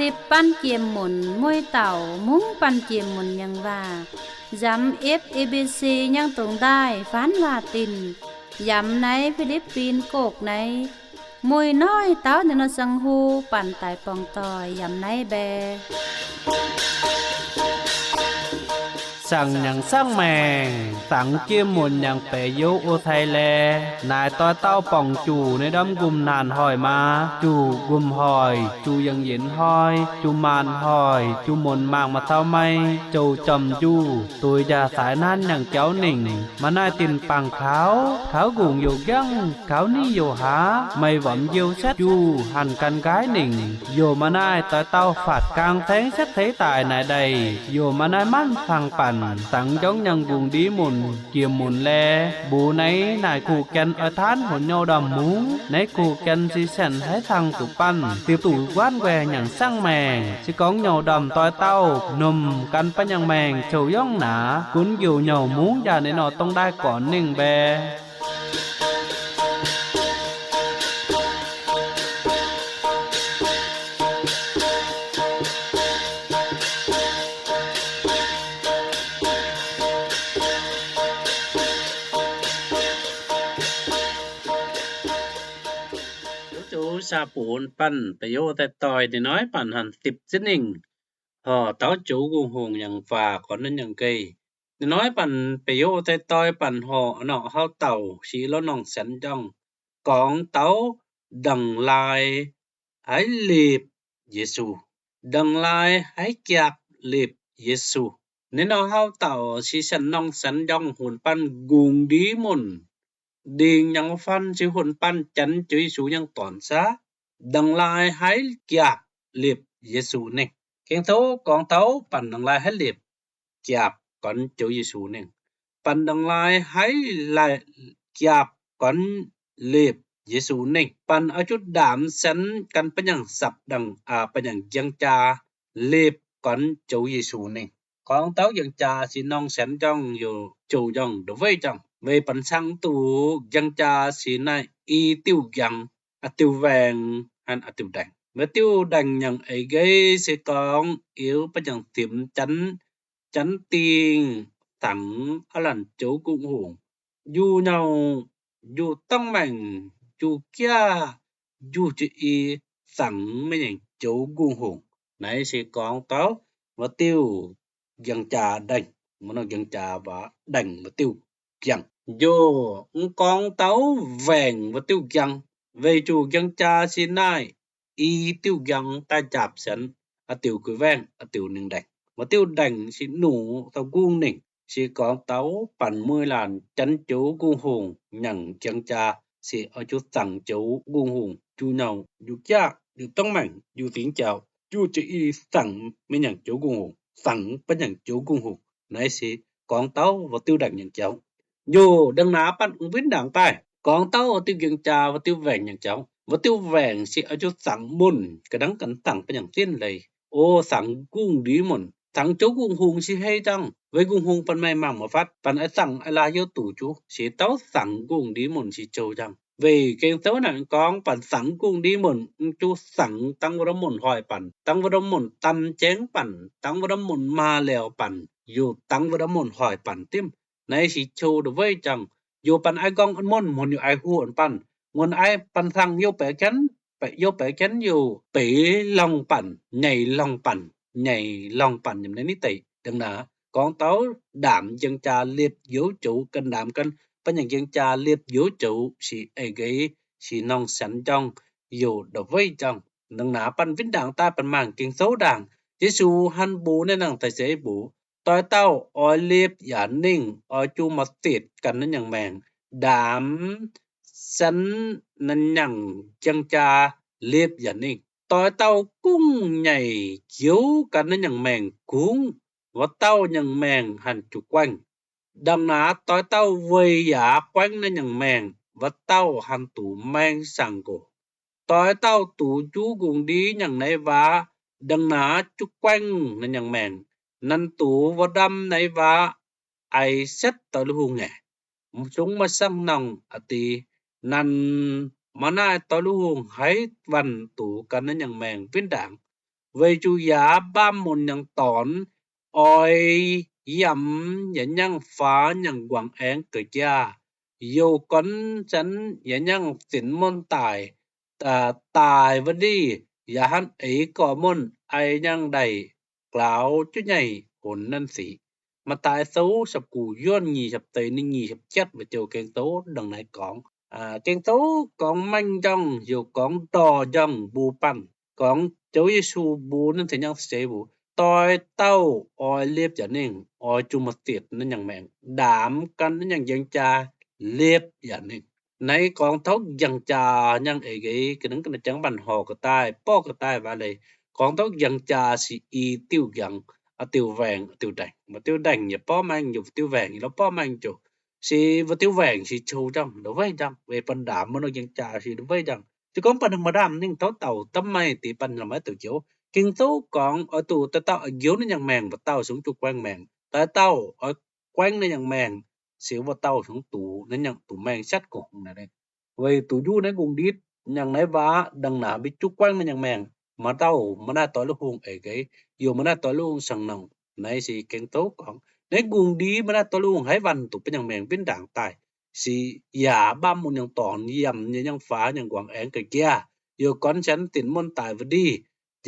Dipc banh jiex munc mueiz dauh mungv banh jiex munc nyangc waac, yamv F E B C nyangv dungx ndaaih faanv waac dinc, yamv naaiv Fi^lipv^bin Gokv naaiv, mueiz noiv dauh ninh nor ziangh hu banh daaih borngz doic yamv naaiv mbae. Saangc nyangc saangv maengc, dangx jiex munc nyangc baeqc youz o cai laeh, naaic doix dauh borngc juc ninh ndorm nqumh naanc hoic maa, juc nqumh hoic, juc yangh yienx hnoi, juc maanc hoic, juc munc mangc maaih cau mei, jouc jorm njuh, duix njaah saaix nanv nyangc jauv ningc. Maaih naaiv dinc bangc kaux, kaux nqungc youc njangv, kaux niv youc haaz, meih wamx njiu setv njuh hanc gan nqaaiv ningc. Youc maaih naaiv doix dauh faatv gaang saengv setv ceix daaih naaic ndaih, youc maaih naaiv manv fangx banc dangx njorngv nyangc nqungc ndiev munc jiex munc laeh, mbuox naaiv naaic kuh gan oix taanv huonc nyouh ndorm mungv. Naaiv kuh gan si saeng haiv cang zuqc banh, ziux duqv guanv nquaih nyangc saangv maengc. Se gorngv nyouh ndorm doix dauh nomc gan baav nyangc maengc cou yorngv naaic, gunv youc nyouh mungv njaah ninh nor dongh ndaaih gornx ningh mbae. Zoux zoux saa-bunx banh baeqc youz daaih doic, ninh hnoi banh hanc dipc ziex ningh, horc taux joux nqungh hungc nyangc waac gornx naaiv nyangc nqei. Ninh hnoi banh baeqc youz daaih doic banh horc norqc hauv dauh se lorz norm sienx njorngh gorngv taux ndongc laai haiv lipc Yesu, ndongc laai haiv giapv lipc Yesu. Ninh norqc hauv dauh se sienx norm sienx njorngh hunc banh nqungc ndiev munc, ndingc nyangc faan se hunc banh Janx Ziouv Yesu nyangv dornc saav, ndongc laai haiv giapv lipc Yesu ningh. Ging-Sou gorngv taux banh ndongc laai haiv lipc giapv gornx Ziouv Yesu ningh. Banh ndongc laai haiv lipc giapv gornx lipc Yesu ningh. Banh oix zuqc ndaamv sienx gan ba'nyangh sapv ndangc, ba'nyangh njang jaa lipc gornx Ziouv Yesu ningh. Gorngv taux njang jaa se norm sienx njorngh youc jouh njorngh ndongc weiv njorngh, weic banh cang duqv njang jaa se naaiv i diuh njang, a'diuh waengc, a'diuh ndaengc. Maaih diuh ndaengc nyangc eix nqeiv se gorngv yiem ba'nyangh fim janx, janx dingh, dangx aav lanc joux nqongh hungh, njuh nyouh, njuh dorngv maengc, njuh jaav, njuh jiex i, dangx maiv nyungc joux nqongh hungh. Naaiv se gorngv taux maaih diuh njang jaa ndaengc, maaih norm njang jaa waac ndaengc maaih diuh njang. Njoh mv gorngv taux waengc maaih diuh njang, weic zuqc njang jaa se naaiv i diuh njang daaih njaapc sienx, a'diuh guix waengc, a'diuh ningh ndaengc. Maaih diuh ndaengc se nungx taux nqongh ningh, se gorngv taux banh mueiz laanh janx joux nqongh hungh nyangc njang jaa se oix zuqc dangx joux nqongh hungh, njuh nyouh, njuh jaav, njuh dorngv maengc, njuh dingx jaux, njuh jiex i, dangx maiv nyungc joux nqongh hungh, dangx ba'nyangh joux nqongh hungh. Naaiv se gorngv taux maaih diuh ndaengc nyangc jaux. Njoh ndongc naaiv banh wuov win ndaangc daaih gorngv taux maaih diuh njang jaa, maaih diuh waengc nyangc jaux. Maaih diuh waengc se oix zuqc dangx munc ga'ndangv gan dangx ba'nyangh zinh leiz. O, dangx nqongh ndiev munc, dangx joux nqongh hungh se hei njang, weic nqongh hungh banh maiv maaih mangc maiv fatv, banh a'dangx a'laaix youh duqv juv, se taux dangx nqongh ndiev munc se jouh njang. Weic Ging-Sou naaic gorngv banh dangx nqongh ndiev munc, mv zuqc dangx dangv wuov ndorm munc hoic banh, dangv wuov ndorm munc dam jengv banh, dangv wuov ndorm munc maa liouh banh, youc dangv wuov ndorm munc hoic banh dimv. Naaiv se jouh ndongc weiv njang. Youc banh aiv nqorngv a'munc, hmuonx youc aiv huv banh, hmuonx aiv banh dangx youh baeqc jienv, youh baeqc jienv youc beix longh banh, nyeic longh banh, nyeic longh banh yiem naaiv deix. Ndongc naaiv gorngv taux ndaamv njang jaa liepc youz joux, gan ndaamv gan ba'nyangh njang jaa liepc youz joux se eix nqeiv, se norm sienx njorngh youc ndongc weiv njang. Ndongc naaiv banh win ndaangc daaih banh mangc Ging-Sou ndaangc, Yesu hnangv mbuox naaiv nangc daaih se mbuox, doix dauh oix liepc yaac ningh, oix zuqc maaih zitc gan naaiv nyangc maengc, ndaamv sienx naaiv nyangc njang jaa liepc yaac ningh. Doix dauh kungx nyeic njoux gan naaiv nyangc maengc kungx, wuov dauh nyangc maengc hanc zuqc guaengv. Ndongc naaiv doix dauh weic yaac guaengv naaiv nyangc maengc, wuov dauh hanc duqv maeng saang-nqox. Doix dauh duqv juv nqongh ndiev nyangc naaiv waac, ndongc naaiv zuqc guaengv naaiv nyangc maengc, nanc duqv wuov ndamv naaiv waac, eix setv doix lui hungh ngaengc. Zungv maaih saangv nongh a'deix, nanc maaih naaiv doix lui hungh haiz wanc duqv gan naaiv nyangc maengc win ndaangc. weic zuqc yaac baamh mun nyangc dornx oix yamc yaac nyangv faaux nyangc nquangx aengx ga'jaav, youh gorn zanc yaac nyangv zinc muonv daaih, daaih wuov ndih yaac hnangv eix gorx muonv ai nyangv ndaih glaaux juv nyei honx nanv sic. Matv^taai Sou sopc gux yuonh nyic hiepc deix ninh nyic hiepc jatv wuov joux Ging-Sou ndongc naaiv gorngv. Ging-Sou gorngv mengh njorngh youc gorngv ndorh njorngh mbuo banh, gorngv Ziouv Yesu mbuo nanv sic nyangv seix mbuo, doix dauh oix liepc yaac ninh, oix zuqc maaih sietc naaiv nyangc maengc, ndaamv gan naaiv nyangc njang jaa liepc yaac ninh. Naaiv gorngv taux njang jaa nyangv eix ga'naaiv ga'naaiv jangv mbaanh horc ga'daaih, borqv ga'daaih waac leiz, gorngv taux njang jaa se i diuh njangc, diuh waengc, diuh ndaengc. Maaih diuh ndaengc yaac borqv maengh, yaac diuh waengc yaac lorz borqv maengh joux. Se wuov diuh waengc se cou njangv, ndongc weiv njangv, weic banh ndaamv wuov norm njang jaa se ndongc weiv njangv. Se gorngv banh maaih ndaamv ninh taux dauh da'maaih deix banh la'maiv douc joux. Ging-Sou gorngv oix zuqc doix dauh oix njoux naaiv nyangc maengc, wuov dauh sungx zuqc guaengv maengc. Doix dauh oix guaengv naaiv nyangc maengc, se wuov dauh sungx zuqc naaiv nyangc zuqc maengh siatv gong naaic. Weic zuqc njuov naaiv ngongh ndiev nyangv naaiv waac ndongc naaiv mbuo zuqc guaengv naaiv nyangc maengc, maaih dauh maaih naaiv doix lu hungh eix ga'naaiv, youh maaih naaiv doix lu hungh sangx nongc. Naaiv se Ging-Sou gorngv naaiv ngongh ndiev maaih naaiv doix lu hungh haiz waanc duqv bun nyangc maengc mbienv ndaangc daaih, se yaac baamh mun nyangc dornx yamc nyei nyangv faaux nyangc nquangx aengx ga'jaav, youh gorn sienx dinc muonv daaih wuov ndih,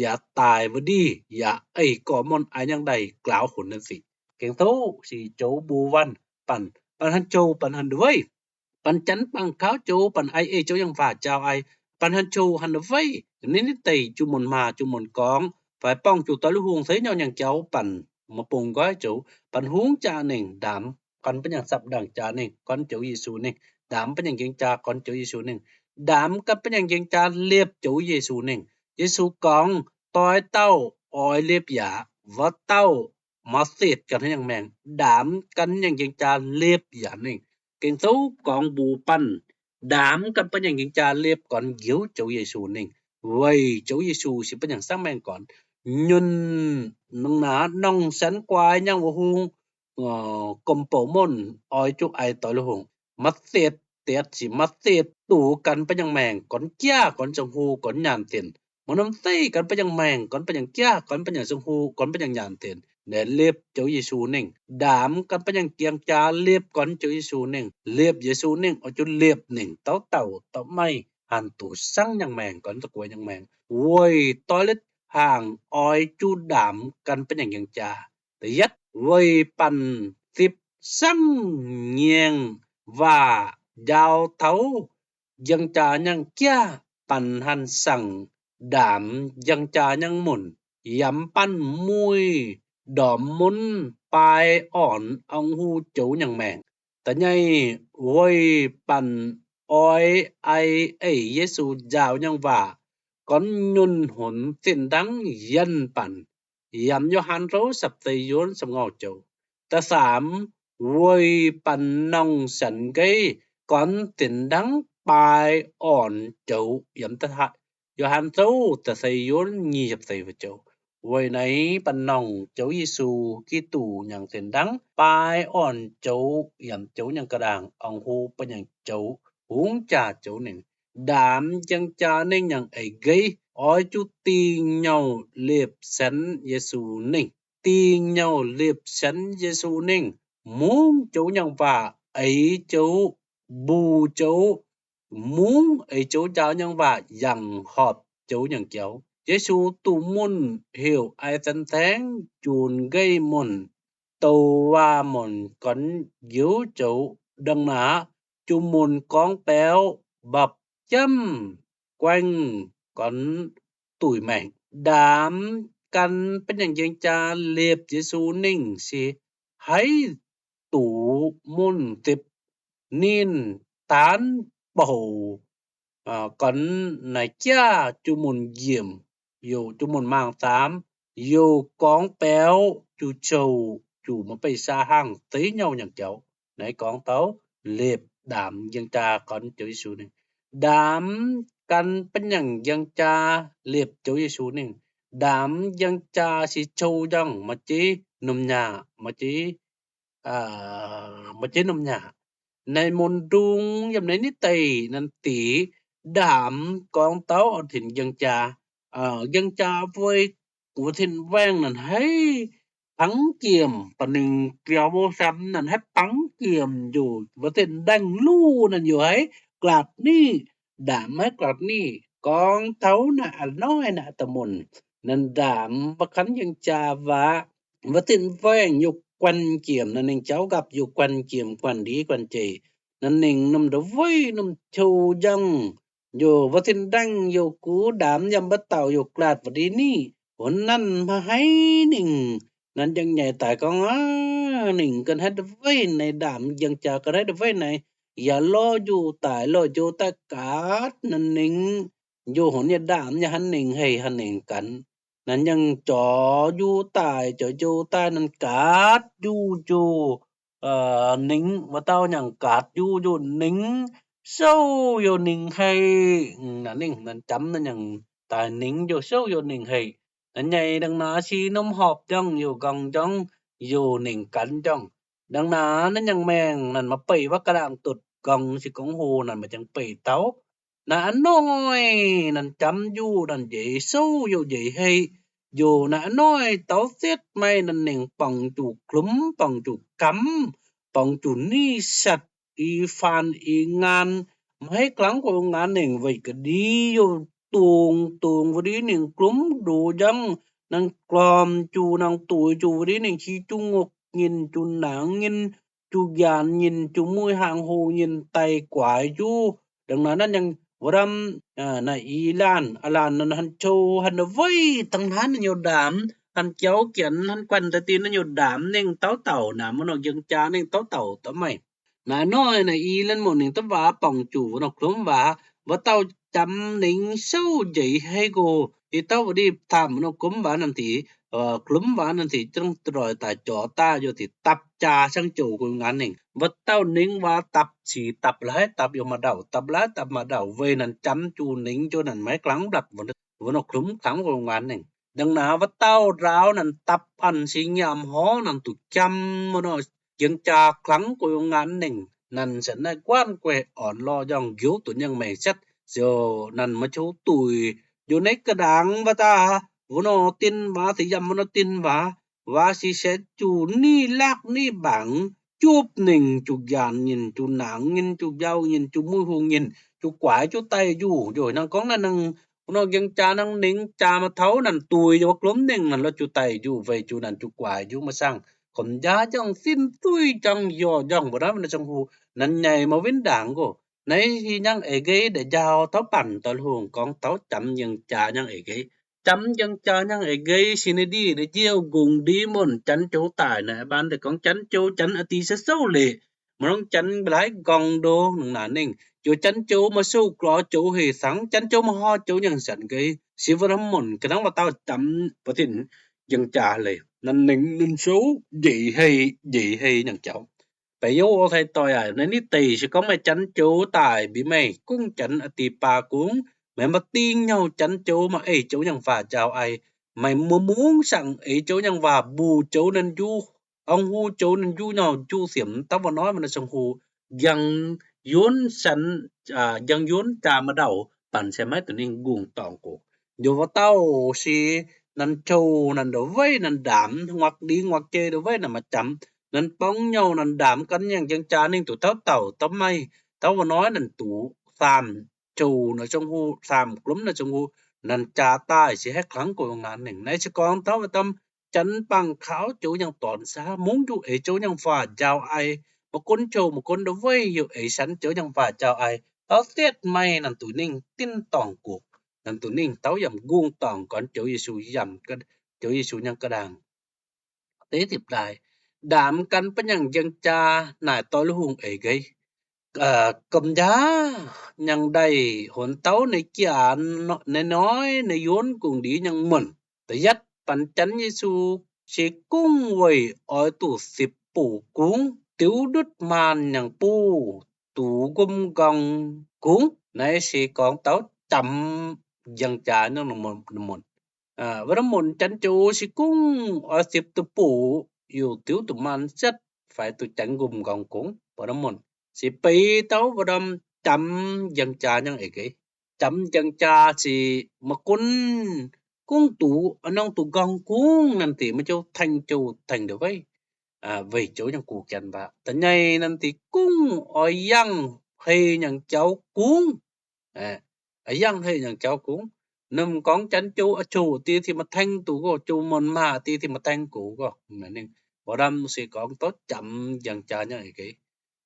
yaac daaih wuov ndih yaac eix gorx muonv ai nyangv ndaih glaaux honx nanv sic. Ging-Sou se joux mbuo waanc banh, banh hnangv joux, banh hnangv ndongc weiv, banh janx bangc kaux joux, banh ai eix joux nyangv waac jaaux ai, banh hnangv joux hnangv ndongc weiv. Ninh deix juv-muonc maa juv-muonc gorngv fai borngv juv doix lu hungh seix nyouh nyangc jaux banh, maaih bung nqoi joux banh hungx jaa ninh, ndaamv gan bun nyangv sapv-ndaangc jaa ninh gorn Ziouv Yesu ninh, ndaamv bun nyangv njang jaa gorn Ziouv Yesu ninh, ndaamv gan bun nyangv njang jaa liepc Ziouv Yesu ninh. Yesu gorngv, doix dauh oix liepc yaac, wuov dauh maaih sietc ganh nyangv maengc, ndaamv gan nyangv njang jaa liepc yaac ninh. Ging-Sou gorngv mbuox banh, ndaamv gan bun nyangv njang jaa liepc gorn njoux Ziouv Yesu ninh, weic Ziouv Yesu se bun nyangv sangv maengh gorn. Nyunc nongc naaic nongc sanx guaix nyangv wuov hungh, gomh bouc muonv oix zuqc ai doix lu hungh, maaih sietc dietc sic, maaih sietc duqv gan bun nyangv maengh gorn jaav, gorn zong-hu, gorn nyaanh dinc, maaih norm zeiv gan bun nyangv maengh, gorn bun nyangv jaav, gorn bun nyangv zong-hu, gorn bun nyangv nyaanh dinc, naaiv liepc Ziouv Yesu ninh. Ndaamv gan bun nyangv njang jaa liepc gorn Ziouv Yesu ninh, liepc Yesu ninh, oix zuqc liepc ninh dauh dauh, dauh maiv hanc duqv sangv nyangv maengh, gorn za'gengh nyangv maengh, weic doix-letv hnaangx oix zuqc ndaamv gan bun nyangv njang jaa. Da'yietv, weic banh zipv sangv nyangv waac njaaux taux njang jaa nyangv jaav, banh hanc sangv ndaamv njang jaa nyangv munc, yaac banh muic ndorm mun baai orn ong-hu joux nyangv maengh. Da'nyeic, weic banh oix ai eix Yesu njaaux nyangv waac gorn nyunc hunx zinh ndangv yienh banh, yaac Yo^han Sou sapc deix yuonv sapc ngorc joux. Da'faam, weic banh nongc sanx nqeiv gorn zinh ndangv baai orn joux, yaac Yo^han Sou da'seix yuonv nyic hiepc deix joux. Weic naaiv banh nongc Ziouv Yesu Giduc nyangv zinh ndangv baai orn joux, yaac joux nyangv ga'ndaangc ong-hu bun nyangv joux, hungx jaa joux ninh. Ndaamv njang jaa ninh nyangv eix nqeiv, oix zuqc dingh nyouh liepc sanx Yesu ninh. Dingh nyouh liepc sanx Yesu ninh, mungv joux nyangv waac, eix joux, mbuox joux, mungv eix joux njaaux nyangv waac, yangh horpc joux nyangv jaux. Yesu duqv munc heuc ai sanx saengv, junc nqeiv munc, douc waac munc, gorn njoux joux, ndongc naaic juv-munc gorngv baeqv, mbapc jiemv, guaengv, gorn duih maengc. Ndaamv gan bun nyangv njang jaa liepc Yesu ninh se haiz duqv munc zipv. Ninh daanv bouc gorn naaic jaav juv-munc njiemc, youc juv-munc maangh zaamx, youc gorngv baeqv juv-coux, juv maiv beiv saa hnaangx, zeiv nyouh nyangv jaux. Naaiv gorngv taux liepc ndaamv njang jaa gorn Ziouv Yesu ninh. Ndaamv gan bun nyangv njang jaa liepc Ziouv Yesu ninh. Ndaamv njang jaa se coux njang, maaih jeiv norm nyaah, maaih jeiv, maaih jeiv norm nyaah. Naaiv mun ndung yiem naaiv nitv deic naaiv deix ndaamv gorngv taux oix tinc njang jaa. Njang jaa weic wuov tin waengh naaic haiz bangv jiemc, ba'ningc biaux mbuo siam naaic haiz bangv jiemc, njoux wuov tin ndaeng luv naaic njoux haiz glaatc niv, ndaamv haiz glaatc niv. Gorngv taux naaic a'hnoi naaic da'munc, naaic ndaamv mbuo kanv njang jaa waac, wuov tin waengh youh guanh jiemc, naaic ninh jauv gapv youh guanh jiemc, guanh ndiev guanh jeic. Naaic ninh norm ndau weiv norm qou njang, njoux wuov tin ndaeng youh gux, ndaamv yiem mbuo dauh youh glaatc wuov ndiev niv, wuov nanv maiv haiz ninh. Naaic njang nyaic daaih gorngv, aav, ninh ga'naaiv ndau weiv naaic, ndaamv njang jaa ga'naaiv ndau weiv naaic, yaac lorh njuh daaih lorh njoux daaih gaatv naaic ningx, njoux hongx nyei ndaamv nyei hnangv ninh hei hnangv ninh ganx. Naaic nyangc jorx njuh daaih jorx njoux daaih naaic gaatv njuh njoux ningx, wuov dauh nyangc gaatv njuh njoux ningx, souv youh ningx hei. Naaic ninh naaic jamv naaic nyangc daaih ningx njoux souv youh ningx hei. Naaic nyaic ndongc naaic se norm horpc njorngh youh nqorngv njorngv youh ningx ganx njorngh. Ndongc naaic naaiv nyangc maengh naaic maaih beih wuov ga'nangc dutv nqorngv se gorngv hlo naaic maaih jangx beih taux. Naaic a'hnoi naaic jamv njuh naaic njiec souv youh njiec hei. Njoux naaic a'hnoi taux setv maaih naaic ningx borngc zuqc klumx, borngc zuqc kamv, borngc zuqc niv satc, i faan i ngaan, maiv haih kangv gu'nguaaz ningc weic ga'ndiev youh dungx dungx wuov ndiev ningc glumv ndoqc njang, nangh glormh juqc nangh duix juqc wuov ndiev ningc qiex juqv ngorc nyinh juqc naangx nyinh juqc njaanx nyinh juqc muic hlang hoc nyinh daaih guaix juqv. Ndongc naaic naaiv nyangc wuov ndamv naaic i laanh a'laanh naaic hanc qou hanc ndau weiv dangh hnangv naaiv nyungc ndaamv, hanc jauv janx hanc guanh daaih dinh naaiv nyungc ndaamv ninh tauv dauh naaic, wuov norm njang jaa ninh tauv dauh da'maaih. Naaiv a'hnoi naaic i laanh mouc ningc da'waac borngc juqc wuov norm glumv waac, wuov dauh jamv ningx souv njiec hei nqox. I dauh wuov ndiev taamh wuov norm glumv waac naaic deix, glumv waac naaic deix zungv doix daaih jorx daaih youh deix dapv jaa cangv joux gu'nguaaz ningc. Wuov dauh ningx waac dapv sic dapv laaix dapv youh maaih ndauh, dapv laaix dapv maaih ndauh weic naaic jamv juqc ningx njoux naaic maiv kangv mbiapc wuov norm glumv kangv gu'nguaaz ningc. Ndongc naaic wuov dauh nzaaux naaic dapv a'nc sic nyaamv horv naaic duqv jamv wuov norm njang jaa kangv gu'nguaaz ningc. Naaic se naaiv guanh gueic orn lorh njorngh njoux duqv nyangc maengh setv ziouc naaic maaih qouv duih njoux naaiv ga'nangv waac daaih, wuov norm dinh waac se yiem wuov norm dinh waac, waac sic se juqc niv laakv niv mbaangx, juqv ningc juqc njaanx nyinh juqc naangx nyinh juqc mbiauh nyinh juqc muic hungh nyinh juqc guaix juqv daaih njuqc. Njoux naaiv gorngv naaiv nangh wuov norm njang jaa naaiv ningx jaa maaih tauv naaic duih wuov glumv ningc naaic lorh juqv daaih njuqc weic zuqc naaic juqv guaix njuqv maiv sangh. Komx njaav njorngh simv duih njorngh yorh njorngh mbuo naaiv wuov norm zong-hu naaic nyaic maaih win ndaangc oc. Naaiv nyangv eix nqeiv ndeic njaaux tauv banc doic lungh gorngv taux jamv njang jaa nyangv eix nqeiv. Jamv njang jaa nyangv eix nqeiv se naaiv ndiev naaiv njiec gong ndiev muonc janx joux daaih naaic, baan deix gorngv janx joux janx a'dih se souv leiz, maaih norm janx laaix nqorngv ndo nangc naaic ningh, joux janx joux maaih souv glorx joux hec sangx, janx joux maaih hor joux nyangv sanc nqeiv. Se wuov norm muonc ga'nangv wuov dauh jamv wuov dinh njang jaa leiz naaic ningx ninh souv njiec hei, njiec hei nyangv jauv. Beiv youv o sai doic aac, naaiv nitv deic se gorngv meih janx joux daaih mbiz meih gungv janx a'dih baac gungv, meih maaih ding nyauh janx joux maaih eix joux nyangv waac njaaux ai. Meih mbuo mungv sangx eix joux nyangv waac mbuox joux ninh njuov, ong-hu joux ninh njuov nyauh njuov siemx dauh wuov norm wuov norm zong-hu, njang yuonv sanx, njang yuonv jaa maaih ndauh, banc se maiv duqv ninh ngongh dorngc gox. Njoux wuov dauh se naaic tou naaic ndau weiv naaic ndaamv, nguaak ndiev nguaak jei ndau weiv naaic maaih jamv, naaic borngv nyouh naaic ndaamv gan nyangv njang jaa ninh duqv tauv dauh da'maaih, taux wuov norm naaic duqv saamv tou naaic zong-hu, saamv glomv naaic zong-hu, naaic jaa daaih se haih kangv gu'nguaaz ningc. Naaiv se gorngv taux wuov norm janx bangc kaux joux nyangv dorn saav, mungv njuov eix joux nyangv waac njaaux ai. Maaih gunv tou maaih gunv ndau weiv youh eix sanx joux nyangv waac njaaux ai. Taux sietv maaih naaic duqv ninh dinh dorngc gox, naaic duqv ninh taux yaac ngongh dorngc gorn joux Yesu yaac, joux Yesu nyangv ga'ndaangc. Deix dipc daaih, ndaamv gan ba'nyangc njang jaa naaic doix lui hungh eix nqeiv. Komx njaav nyangv ndaih honx dauh naaiv jaax, naaiv noi naaiv yuonv gong ndiev nyangv muonc. Da'yietv, banh janx Yesu se gungv weic oix duqv sipv buc kungx, diuv ndutv maanh nyangv buv, dux nqumh nqorngv kungx. Naaiv se gorngv taux jamv njang jaa nyangv muonc. Wuov norm muonc janx joux se gungv oix sipv duqv buc, youh diuv duqv maanh setv, fai duqv janx nqumh nqorngv kungx. Wuov norm muonc se beiv taux wuov norm jamv njang jaa nyangv eix nqeiv. Jamv njang jaa se maaih gunv Kungx duqv, oix nongx duqv nqorngv kungx, nanv deix maiv jouv tengx jouh tengx ndeic weiv, weic joux nyangc gux janx waac. Da'nyeic, nanv deix kungx oix yangh hei nyangc jaux kungx. Yangh hei nyangc jaux kungx. Ninh gorngv janx jouh oix jouh deix, deix maaih tengx duqv gorx, jouh muonc maah deix, deix maaih tengx gox gorx. Ninh wuov se gorngv taux jamx njang jaa nyei eix geix.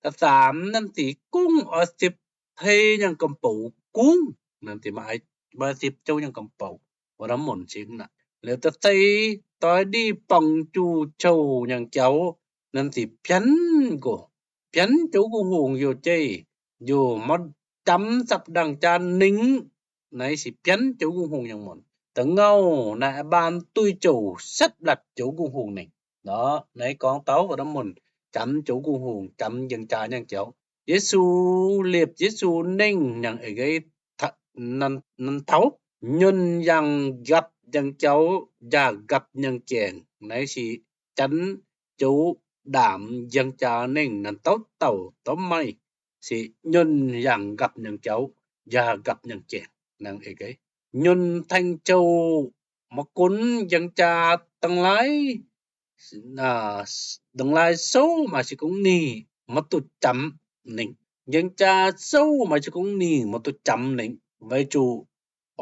Da'zaamz, nanv deix kungx oix sipv hei nyangc gomh bouc kungx. Nanv deix maaih sipv jouh nyangc gomh bouc, wuov norm munc cingx naaic. Liuz da'seix, doix ndih borngc juh jouh nyangc jaux, nanv deix bianv gorx, bianv joux gungh hungh youh jeiv, youh maiv jamx sapv ndangh jaa ningx. Naaiv se bianv joux gungh hungh nyei munc. Da'ngauh, naaiv baan duih jouh setv latc joux gungh hungh ningx. Naaiv gorngv taux wuov norm munc jamx joux gungh hungh, jamx njang jaa nyangc jaux. Yesu, liepc Yesu nengh nyangc eix geix, nanv taux nyunc yangh nqapc njang jaux, nqapc njang jaengc. Naaiv se janx joux ndaamx njang jaa nengh, nanv taux dauh dauh maiv se nyunc yangh nqapc njang jaux, nqapc njang jaengc. Nyunc tengx jouh, maiv gunv njang jaa dangh laaix, dangh laaix souv maaih se gorngv ningh maiv duqv jamx ningx. Njang jaa souv maaih se gorngv ningh maiv duqv jamx ningx, weic zuqc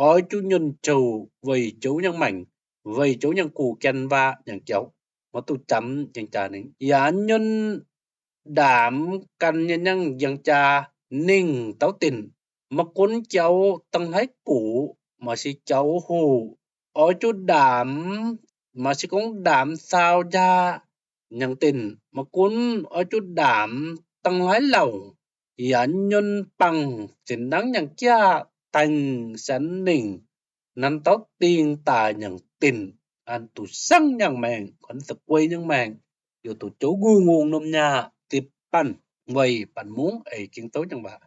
oix zuqc nyunc jouh weic joux nyangc maengc, weic joux nyangc gux janx waac nyangc jaux, maiv duqv jamx njang jaa ningx. Yaac nyunc ndaamx ganh nyei nyangv njang jaa nengh dauh dinc, maiv gunv jaux dangh laaix gox maaih se jaux hoc, oix zuqc ndaamx, maaih se gorngv ndaamx saau njaa nyangc dinc, maiv gunv oix zuqc ndaamx dangh laaix lauc, yaac nyunc bangh zinx nangv nyangc jaa tengx sanx ningh, nanv taux dingh daaih nyangc dinc, an duqv sangv nyangc maengc, kuonx da'guei nyangc maengc, youh duqv joux gungh hungh norm nyaah dipc banh weic banh mungv eix Ging-Sou nyei waac.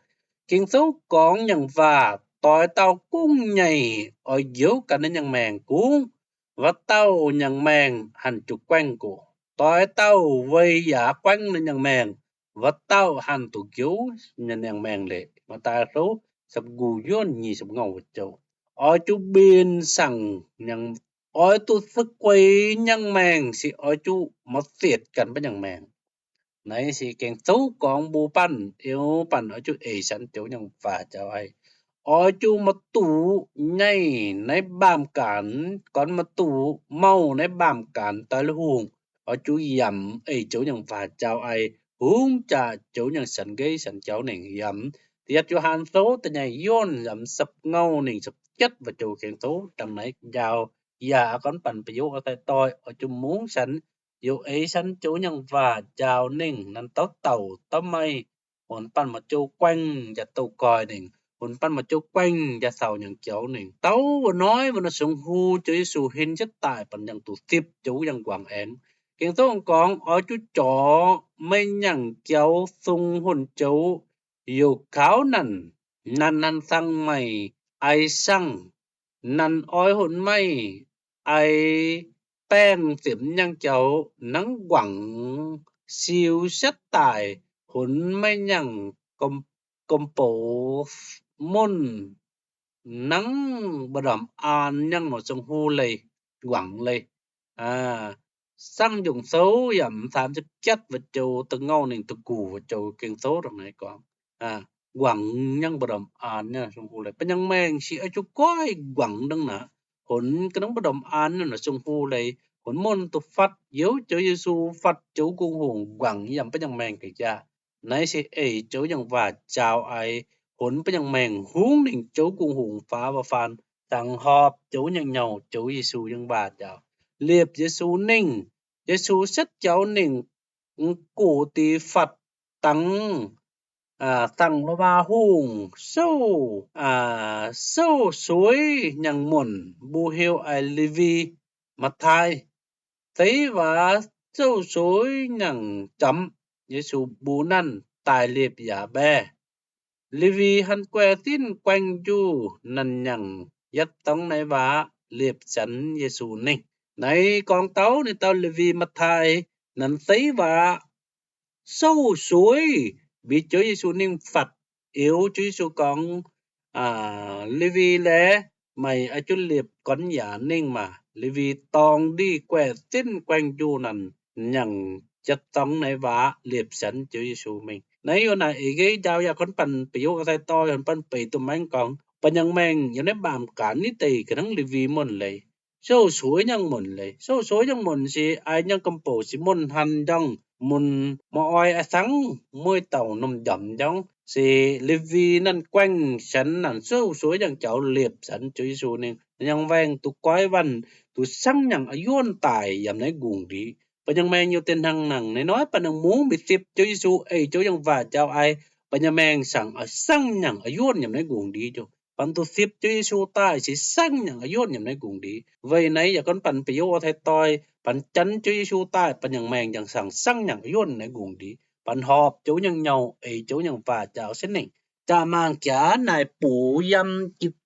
Ging-Sou gorngv nyangc waac, doix dauh gungv nyeic oix njoux ganh nyei nyangc maengc kungx, wuov dauh nyangc maengc hanc zuqc guaengh gox. Doix dauh weic yaac guaengh nyei nyangc maengc, wuov dauh hanc duqv njoux nyei nyangc maengc leiz. Matv^taai Sou sapv nqu yuonh nyic sapv ngouh wuov joux. Oix zuqc mbenc saangc nyangc, oix duqv se guei nyangc maengc se oix zuqc maiv sietc ganh baav nyangc maengc. Naaiv se Ging-Sou gorngv mbuo banh, eu, banh oix zuqc eix sanx joux nyangc waac jauv-aix. Oix zuqc maiv duqv nyaiv naaiv mbaamh gaanx, gorngv maiv duqv mauh naaiv mbaamh gaanx daaih la'hungh. Oix zuqc yamc eix joux nyangc waac jauv-aix, hungx jaax joux nyangc sanx nqeiv sanx jauv nengc yamc. Da'yietv Yo^han Sou da'nyeic yuonh yamc sapv ngouh ningc sapv jietv wuov joux Ging-Sou dangh naaiv njaaux. Yaac gorngv banh ba'youz oix daaih doix, oix zuqc mungv sanx, youh eix sanx joux nyangc waac njaaux nengh, nanv taux dauh dauh maiv, hunv banh maaih joux guaengh yaac douh goih nengh, hunv banh maaih joux guaengh yaac sauc nyangc jauv nengh. Dauh wuov hnoi wuov nor sungx hu Ziouv Yesu hin jienv daaih banh yangh duqv sipv joux yangh nquangc aengx. Ging-Sou gorngv oix zuqc zorc meih nyangc jauv sung hunc joux, youh kaux nanc, nanc, nanc sangh meih ai sangh, nanc oix hunc meih ai baengh ziepc nyangh jauv nangv nquangc siou setv daaih, hunv meih nyangc gomh-bouc munc nangv mbu'ndongx aan nyangv nor sungx hu leiz, nquangc leiz. Sangv Njuqc Sou yaac saam ziepc jietv wuov joux da'ngouh ningc da'guh wuov joux Ging-Sou dongh naaiv gorngv, nquangc nyangv mbu'ndongx aan nyangv sungx hu leiz. Ba'nyangh maengc se oix zuqc goiv nquangc dongh naaiv, hunv ga'naaiv mbu'ndongx aan nyangv nor sungx hu leiz, hunv munc duqv fatv youz Ziouv Yesu, fatv joux gungh hungh nquangc yiem ba'nyangh maengc ga'jaax. Naaiv se eix joux nyangc waac jauv-aix, hunv ba'nyangh maengc hungx ningc joux gungh hungh faaux faaux faan, dangx horpc joux nyangc nyouh joux Yesu nyangc waac jauv. Liepc Yesu ningh, Yesu setv jauv ningh, guoqv deix fatv dangx, dangx lo baa hungh souv, souv sueiv nyangc munc mbuo heuc aiv Lewi, Matv^taai, zeiv waac souv sueiv nyangc jamv. Yesu mbuo nanv daaih liepc yaac mbaeqv. Lewi han guaix sinv guaengh njuh nanc nyangc yietv dongh naaiv waac liepc sanx Yesu ningh. Naaiv gorngv taux ninh dauh Lewi Matv^taai nanc zeiv waac souv sueiv mbic joux Yesu ningh fatv. Eux joux Yesu gorngv, Lewi laeh, meih oix zuqc liepc gorn yaac ningh maah. Lewi dorng ndih guaih zinv guaeng njuh nanc, nyangc jiepc dorngx naaiv waac liepc sienx Ziouv Yesu mingh. Naaiv yie naaic eix nqeiv njaaux yaac gorngv banh beiv youv sai-dorh, yaac banh beiv duqv mangv gorngv ba'nyangh maengh yiem naaiv mbaamh gaanv nitv deic ga'hnangv Lewi muonc leiz, souv sueiv nyangv muonc leiz. Souv sueiv nyangv muonc se ai nyangv gomh bouc se muonc hanh njorngh, mun maiv oix a'sangv mueiz dauh norm njamc njorngh. Se Lewi nanv guaengh sienx nanc souv sueiv nyangv jaux liepc sienx Ziouv Yesu ninh nyangv waengh duqv goiv waanc, duqv sangv nyangc a'yuonh daaih yiem naaiv nqungc ndiev. Ba'nyangh maengh youh deix hnangv nangc naaiv, noiv ba'nyangh mungv mingh sipv Ziouv Yesu, ei Ziouv nyangv waac njaaux ai, ba'nyangh maengh sangx oix sangv nyangc a'yuonh yiem naaiv nqungc ndiev. Banh duqv sipv Ziouv Yesu daaih se sangv nyangc a'yuonh yiem naaiv nqungc ndiev. Weic naaiv yaac gorngv banh beiv youv sai-dorh, banh janv Ziouv Yesu daaih, ba'nyangh maengh yaac sangx sangv nyangc a'yuonh naaiv nqungc ndiev. Banh horpc Ziouv nyangv nyouh, ei Ziouv nyangv waac njaaux sienx ninh. Jaa-maangh jaax naaic bungx yiem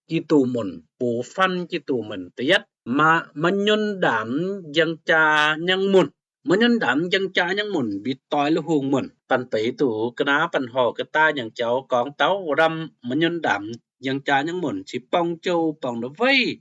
Giduc muonc, bungx faan Giduc muonc. Da'yietv, maaih nyunc ndaamv njang jaa nyangv muonc. Maaih nyunc ndaamv njang jaa nyangv muonc, mbiv doix lui-houx muonc. Banh beiv duqv ga'naaiv banh horpc ga'daaih nyangc jaux gorngv taux wuov ndamv maaih nyunc ndaamv njang jaa nyangv muonc se borngz jouh borngz ndau weiv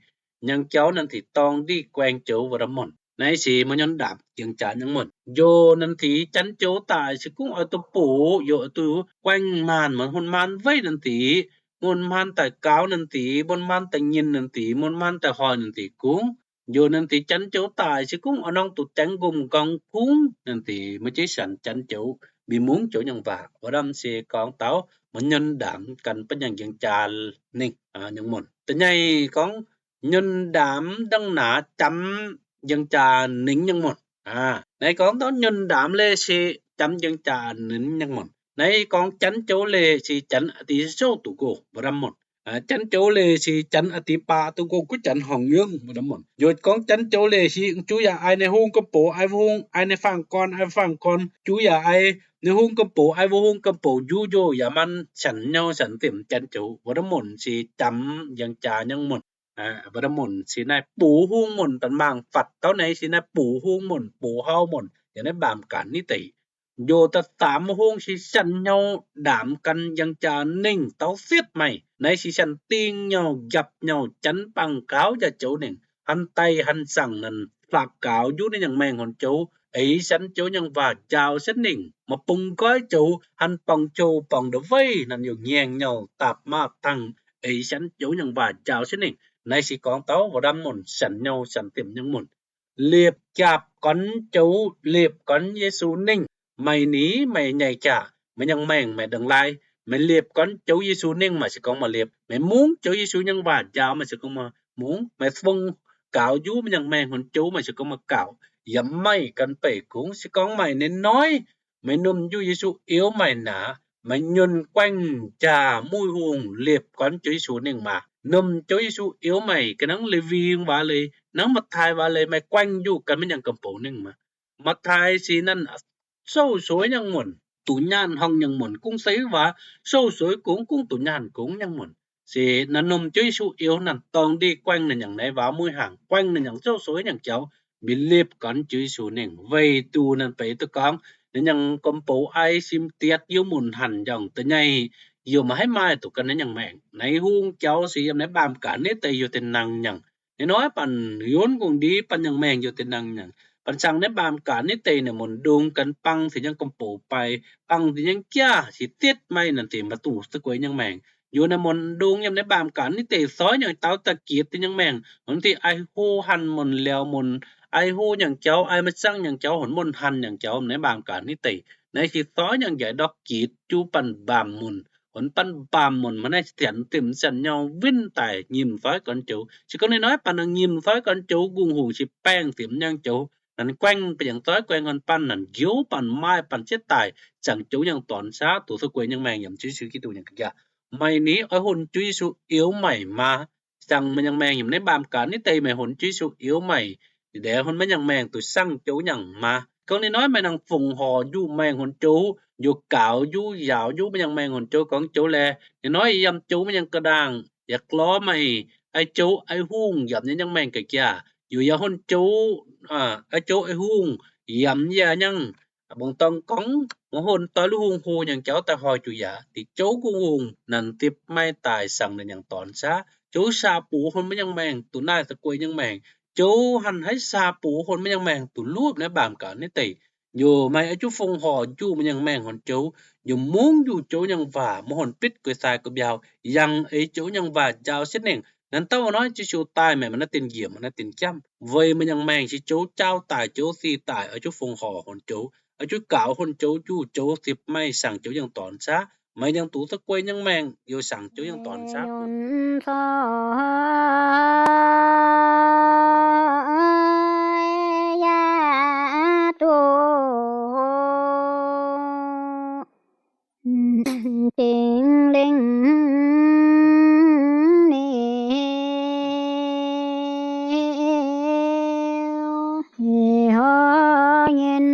nyangc jaux nanv deix dorng ndih guaeng joux wuov ndamv muonc. Naaiv se maaih nyunc ndaamv njang jaa nyangv muonc. Njoh nanv deix janx joux daaih se gorngv oix duqv bungx, yaac oix duqv guaengh maanh, maaih hungh maanh weiv nanv deix, muonc maanh daaih gaux nanv deix, muonc maanh daaih nyinh nanv deix, muonc maanh daaih hoic nanv deix kungx. Njoh nanv deix janx joux daaih se gorngv oix norm duqv dengx nqomh nqorngv kungx nanv deix, maiv zeiz sienx janx joux, mbiv mungv joux nyangv waac. Wuov ndamv se gorngv taux maaih nyunc ndaamv gan ba'nyangh njang jaa ningh nyangv muonc. Da'nyeic gorngv nyunc ndaamv ndangv naaic jamx njang jaa ningx nyangv muonc. Naaiv gorngv taux nyunc ndaamv leiz se jamx njang jaa ningx nyangv muonc. Naaiv gorngv janx joux leiz se janx a'deix souv duqv go wuov ndamv muonc. Janx joux leiz se janx a'deix baac duqv go guv janx horngc yungv wuov ndamv muonc. Yaac gorngv janx joux leiz se juv yaac ai ninh hungh gomh bouc ai wuov hungh, ai ninh faang-gorn ai wuov faang-gorn, juv yaac ai ninh hungh gomh bouc ai wuov hungh gomh bouc, njuv njoh yaac manc sienx nyouh sienx ziepc janx joux. Wuov ndamv muonc se jamx njang jaa nyangv muonc. Wuov ndamv muonc se naaiv bungx hungh muonc, banh mangc fatv taux naaiv se naaiv bungx hungh muonc, bungx hauv muonc yiem naaiv mbaamh gaanv nitv deic. Njoh da'faam hungh se sienx nyouh ndaamv gan njang jaa ningh taux sietv maih. Naaiv se sienx ding nyouh, njapc nyouh, janx bangc gaux yaac joux ningc, han daaih han zaangc nanv, hlaapc gaux njuv ninh nyangc maengh horngc joux, eix sienx joux nyangv waac njaaux sienx ningc, maaih bung nqoi joux, han borngz jouh borngz ndau weiv nanv, youc ngaengc nyouh, daapc maaz-dangh, eix sienx joux nyangv waac njaaux sienx ningc. Naaiv se gorngv taux wuov ndamv muonc sienx nyouh sienx ziepc nyangv muonc. Liepc jaapc gorn joux, liepc gorn Yesu ningh. Meih ni, meih nyei jaax, meih nyangv maengh, meih ndongc laai, meih liepc gorn joux Yesu ningh maaih se gorngv maaih liepc, meih mungv joux Yesu nyangv waac njaaux maaih se gorngv maaih mungv, meih fongc gaux njuv meih nyangv maengh horngc joux maaih se gorngv maaih gaux. Yaac maaih gan beic kungx se gorngv maaih ninh hnoi meih numh njuov Yesu iuv maih naaic, meih nyunc guaengv jaax muic hungh liepc gorn joux Yesu ningh maah. Numh joux Yesu iuv maih ga'nangv Lewi waac leiz, nangv Matv^taai waac leiz, meih guaengv njuov gan maiv nyangv gomh bouc ningh maah. Matv^taai se nanv souv sueiv nyangv muonc, duqv nyaanh horngh nyangv muonc, kungx seix waac souv sueiv kungx, kungx duqv nyaanh kungx nyangv muonc. Se nanv numh joux Yesu iuv nanv dorng ndih guaengv ninh nyangv naaiv waac muic hnaangx, guaengv ninh nyangv souv sueiv nyangv jaux, mingh liepc gorn joux Yesu ningh. Weic zuqc nanv beiv duqv gorngv ninh nyangv gomh bouc ai sim dietv youh mun hanc njorngh da'nyeic, youh maaih haaix maaih duqv gan ninh nyangv maengh. Naaiv hungh jaux se yiem naaiv mbaamh gaanv nitv deic youh deix nangh nyangh. Ninh hnoi banh yunv kungx ndiev banh nyangv maengh youh deix nangh nyangh. Banh cang naaiv mbaamh gaanv nitv deic naaic mun ndongc gan bangc deix nyangv gomh bouc baih, bangc deix nyangv jaax se dietv maih nanv deix maaih duqv se gueix nyangv maengh. Youh naaic mun ndongc yiem naaiv mbaamh gaanv nitv deic soi nyangv dauh daaih gitv deix nyangv maengh, hon deix ai hlo hanc mun liauz mun, ai hlo nyangv jaux, ai maiv zangv nyangv jaux, hon mun hanc nyangv jaux naaiv mbaamh gaanv nitv deic. Naaiv se soi nyangv njaaic ndortv gitv juv banh mbaamh mun. Hon banh mbaamh mun maaih naaiv sienx dimc sienx nyouh winh daaih nyimc soi gorn joux. Se gorngv ninh hnoi banh nangh nyimc soi gorn joux, nqungh hungh se baengh dimc nyangv joux. Nanv guaengv ba'nyangh soi guaengv hon banh, nanv njoux banh maaih banh sieqv daaih, zaangc joux nyangv dorn saav duqv se gueix nyangv maengh yiem Yesu Giduc nyangv ga'njaax. Meih ni oix honc joux Yesu iuv maih maah. Zaangc meih nyangv maengh yiem naaiv mbaamh gaanv nitv deic meih honc joux Yesu iuv maih, deix hon maiv nyangv maengh duqv sangv joux nyangv maah. Gorngv ninh hnoi meih nangh fongc horc njuv maengh hon joux, njoux gaux njuv, njaaux njuv meih nyangv maengh hon joux gorngv joux laeh, ninh hnoi yiem joux meih nyangv ga'ndaangh yaac glorv meih, ai joux ai hungh yaac nyei nyangv maengh ga'jaax. Youh yaac honc joux, ai joux ai hungh yaac nyei nyangv. Mbuo dorng gorngv mbuo honc doix lui hungh hlo nyangv jaux daaih hoic juqc yaac deix joux nqungh hungh nanv dipv maiv daaih sangv ninh nyangv dorn saav. Joux saa-box hon maiv nyangv maengh, duqv naaiv da'guei nyangv maengh. Joux hanc haiv saa-box hon maiv nyangh maengh, duqv luv naaiv baamh gaux naaiv deic. Nyuoz maaih oix zuqc fongc horc njuqv maiv nyangh maengh horn joux. Nyuoz mungv njuqv joux nyangh waac maiv horn bitv guei sai guei mbiauz, yangh eix joux nyangh waac njaaux sieqv nengh. Nanv dauh hnoi Yesu daaih maengc maaih naaiv dienx njiec maaih naaiv dienx jamv, weic maiv nyangh maengh se joux jaau daic joux sic daic, oix zuqc fongc horc horn joux, oix zuqc gaux horn joux njuqv joux siepv, maiv saangc joux nyangh dorn saav. Maiv nyangh duqv da'guei nyangh maengh, youh saangc joux nyangh dorn saav. Yaac duqv Singx Lingh niu, horc nyienh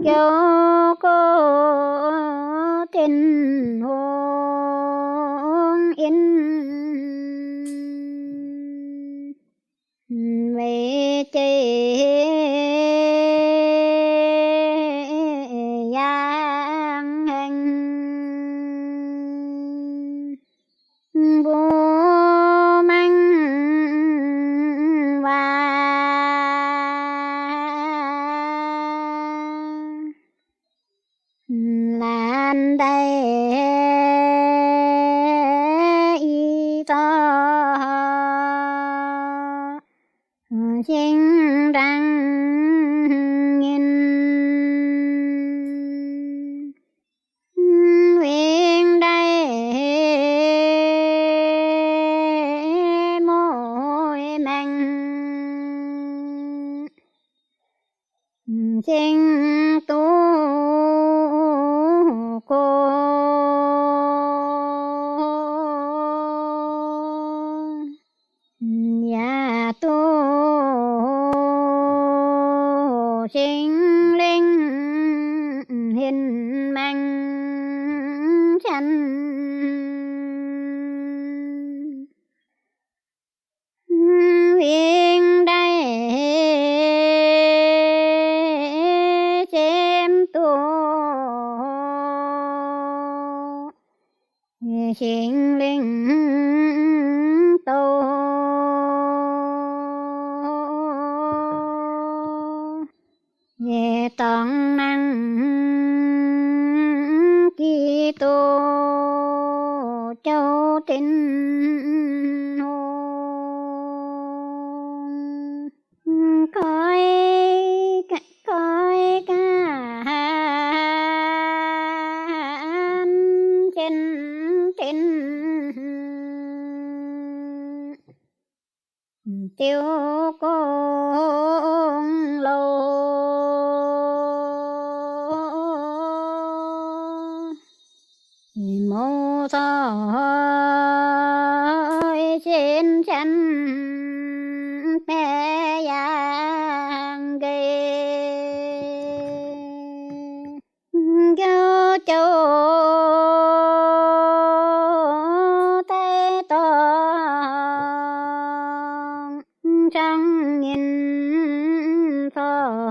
jouv gorx Tin-Hungh in, weic jeiv yangh hengx, mbuo mangc waac laanh daaih i zorqv singx ndaangc nyienh, wingx ndaaih mueiz maengh, m'zing duqv gox, yaac duqv Singx Lingh henv maengc canh, wingx ndaaih zemv duqv Singx Lingh douh, yietc dorngx nangh Giduc Jouv Tin-Hungh, goiv, goiv ganh jienv tin, diuv gong loz, mouz zoih sin canh baeqc yangh nqeic, jouv jouv daaih dorngc cang nyienh zoih,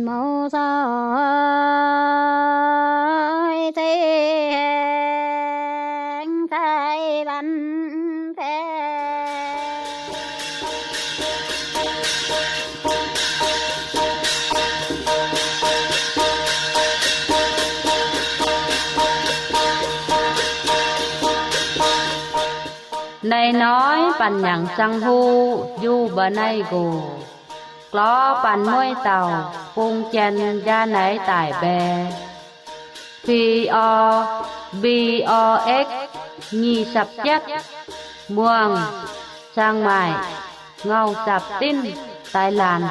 mouz zoih zeiv haengx sai wanv faeqv. Naaiv hnoi Banh Nyanc Sang Huv njuh mba'naaiv nqox, glor banh mueiv dauh bung Janx njaa naaiv daic mbae, P O, B O X, nyic sapv jietv, muangh, cang maaic, ngau sapv dinv, Taiv Laanh.